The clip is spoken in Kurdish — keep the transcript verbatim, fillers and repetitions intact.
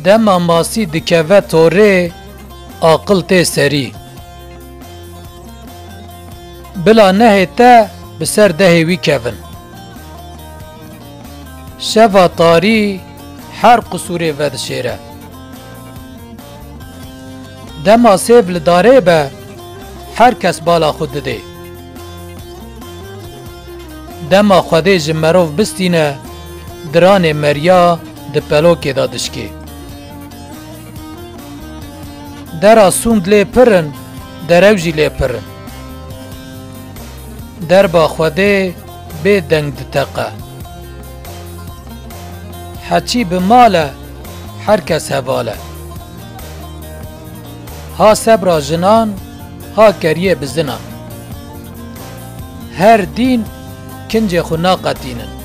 Dema masî dikeve torê, aqil tê serî. Bila nehê te bi ser dehê wî kevin. Şeva tarî her qisûrê vedişêre. Dema sêv li darê be, her kes bala xwe didê. Dema Xwedê ji merov bistîne, diranê meriya di pelokê de dişkê. Dera sûnd lê pir in, derew jî lê pir in. Derba Xwedê bê deng diteqe. Heçî bi mal e, her kes heval e. Ha sebra jinan, ha keriyê bizinan. Her dîn kincê xwe naqetînin.